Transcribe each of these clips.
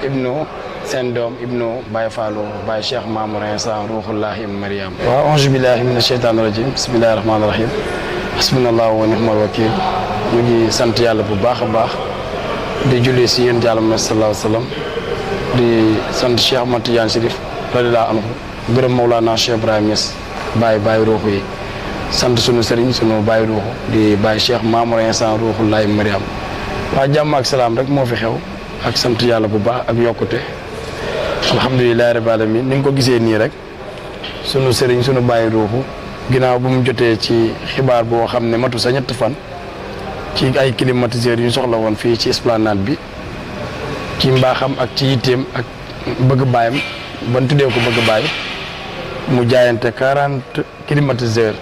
ibnu seen doom ibnu Baye Fallou Baye Cheikh Mamour Insa ruuxullahi Mariam. waaw auzu billahi mina sheytaani rajim bismillahi rahmaani rahim hasbunallahu wa ni'mal wakil. ñu ngi sant yàlla bu baax a baax di julli si yéen Yàlla Muhammad sallallahu alayhi wa sallam di sant Cheikh Ahmad Tidiane Chérif radiyallahu anhu gërëm Mawlana Cheikh Ibrahima Niass Baye ruuxu yi sant sunu sëriñ sunu Baye ruuxu di Baye Cheikh Mamour Insa ruuxullahi Mariam. waa jàmm ak salaam rek moo fi xew ak sant yàlla bu baax ak yokkute alhamdulilahi rabbil alamin ni nga ko gisee nii rek sunu sëriñ sunu Baye ruuxu ginnaaw bu mu jotee ci xibaar boo xam ne matu sa ñett fan ci ay climatiseurs yu soxla woon fii ci esplanade bi ci mbaaxam ak ci yitteem ak bëgg baayam ban tuddee ko bëgg baay mu jaayante 40 climatiseurs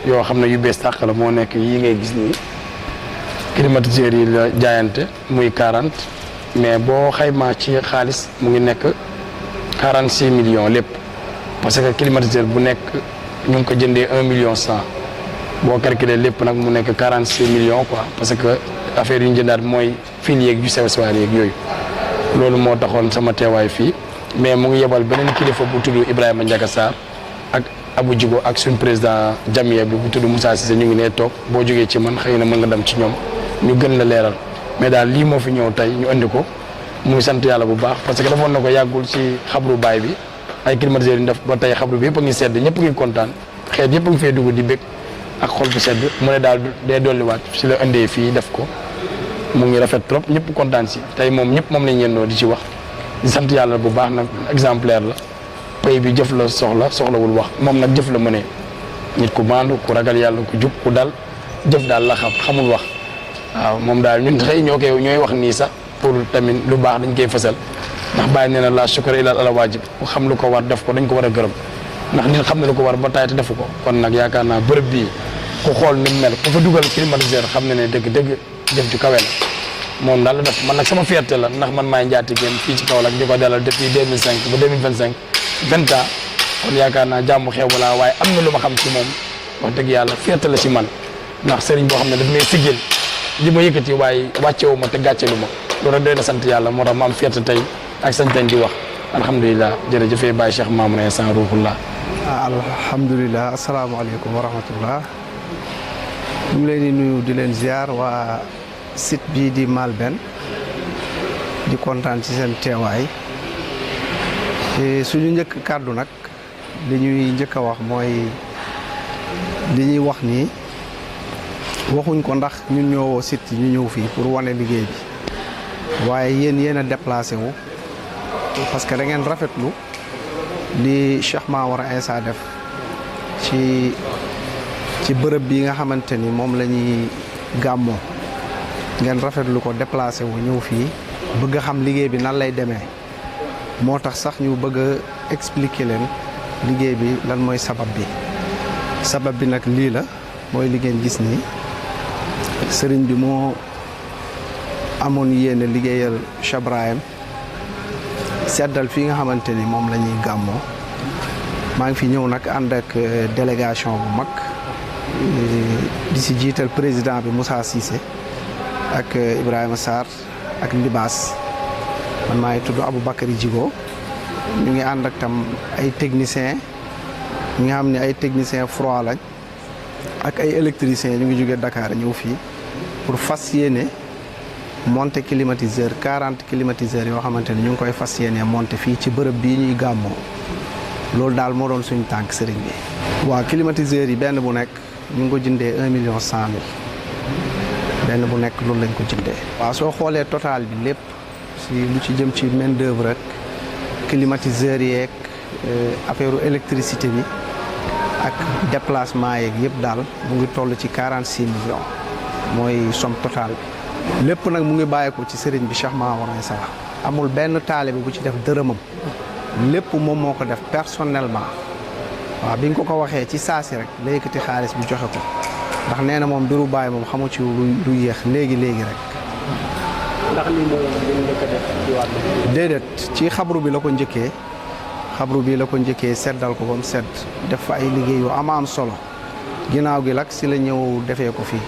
yoo xam ne yu bees tàq la moo nekk yi ngay gis nii climatiseurs yi la jaayante muy 40 mais boo xaymaa ci xaalis mu ngi nekk 46 millions lépp parce que climatiseur bu nekk ñu ngi ko jëndee 1 million 100 boo calculer lépp nag mu nekk 46 millions quoi parce que affaire yu ñu jëndaat mooy fil yeeg yu sew sewaar yeeg yooyu loolu moo taxoon sama teewaay fii mais mu ngi yebal beneen kilifa bu tudd Ibrahima Ndiaga Sarr ak Abou Djigo ak suñ président Jamia bi bu tudd Moussa Cissé ñu ngi nee toog boo jógee ci man xëy na mën nga dem ci ñoom ñu gën la leeral mais daal lii moo fi ñëw tey ñu andi ko muy sant yàlla bu baax parce que defoon na ko yàggul ci xabru baay bi ay climatiseurs yi def ba tey xabru bi yëpp a ngi sedd ñëpp a ngi kontaan xeet yëpp a ngi fee dugg di bég ak xol bu sedd mu ne daal dee dolliwaat si la indee fii def ko mu ngi rafet trop ñëpp kontaan si tey moom ñëpp moom lañ yendoo di ci wax di sant yàlla bu baax nag exemplaire la pay bi jëf la soxlawul wax moom nag jëf la mënee nit ku maandu ku ragal yàlla ku jub ku dal jëf daal la xamul wax waaw moom daal ñun xëy ñooy wax nii sax pour tamit lu baax dañ koy fësal ndax bàyyi nee na la shukra ila ala waajib ku xam lu ko war def ko dañ ko war a gërëm ndax nit xam ne lu ko war ba tay te defu ko kon nag yaakaar naa bërëb bii ku xool ni mu mel ku fa dugal climatiseur xam ne dëgg jëf ju kawe la moom daal la def man nag sama fierté la ndax man maay njaatigéem fii ci Kaolack di ko dalal depuis 2005 ba 2025 20 ans kon yaakaar naa jàmm xew balaa waaye am na lu ma xam ci moom wax dëgg yàlla fierté la ci man ndax sëriñ boo xam ne daf may siggil li ma yëkkati waaye wàccewu ma te gàccelu ma loolu rek doy na sant yàlla moo tax ma am fierté tey ak sañ-sañ di wax alhamdulilah jërëjëfee Baye Cheikh Mamour Insa ruuxullah. alhamdulilah asalaamaaleykum wa rahmatullah ñu ngi leen di nuyu di leen ziar waa site bii di Malben di kontaan ci seen teewaay suñu njëkk kàddu nag li ñuy njëkk a wax mooy li ñuy wax nii waxuñ ko ndax ñun ñoo site ñu ñëw fii pour wane liggéey bi waaye yéen a déplacé wu parce que da ngeen rafetlu li Cheikh Mamour Insa def ci bërëb bi nga xamante ni moom la ñuy gàmmoo ngeen rafetlu ko déplacé wu ñëw fii bëgg a xam liggéey bi nan lay demee moo tax sax ñu bëgg a expliquer leen liggéey bi lan mooy sabab bi nag lii la mooy li ngeen gis nii sëriñ bi moo amoon yéene liggéeyal Cheikh Ibrahim seddal fii nga xamante ni moom la ñuy gàmmoo maa ngi fi ñëw nag ànd ak délégation bu mag di si jiital président bi Moussa Cissé ak Ibrahima Sarr ak Libaas man maa ngi tudd Aboubacry Djigo ñu ngi ànd ak tam ay techniciens ñi nga xam ne ay techniciens froid lañ ak ay électriciens ñu ngi jóge Dakar ñëw fii pour fas yéene monter climatiseur 40 climatiseurs yoo xamante ni ñu ngi koy fas yéene monter fii ci bërëb bii ñuy gàmmoo loolu daal moo doon suñu tànk sëriñ bi. waaw climatiseurs yi benn bu nekk ñu ngi ko jëndee 1 million 100 mille benn bu nekk loolu lañ ko jëndee. waaw soo xoolee total bi lépp si lu ci jëm ci main d'œuvre rek climatiseurs yeeg affaire électricité bi ak déplacement yeeg yëpp daal mu ngi toll ci 46 millions mooy somme totale bi. lépp nag mu ngi bàyyeeko ci sëriñ bi Cheikh Mamour Insa amul benn taalibe bu ci def dërëmam lépp moom moo ko def personnellement waaw bi nga ko waxee ci saasi rek la yëkkati xaalis bi joxe ko ndax nee na moom mbiru baay moom xamu ci lu yéex léegi rek. ndax lii mooy li njëkk a def ci wàllu. déedéet ci xabru bi la ko njëkkee seddal ko ba mu sedd def fa ay liggéey yu am solo ginnaaw gi nag si la ñëw defee ko fii.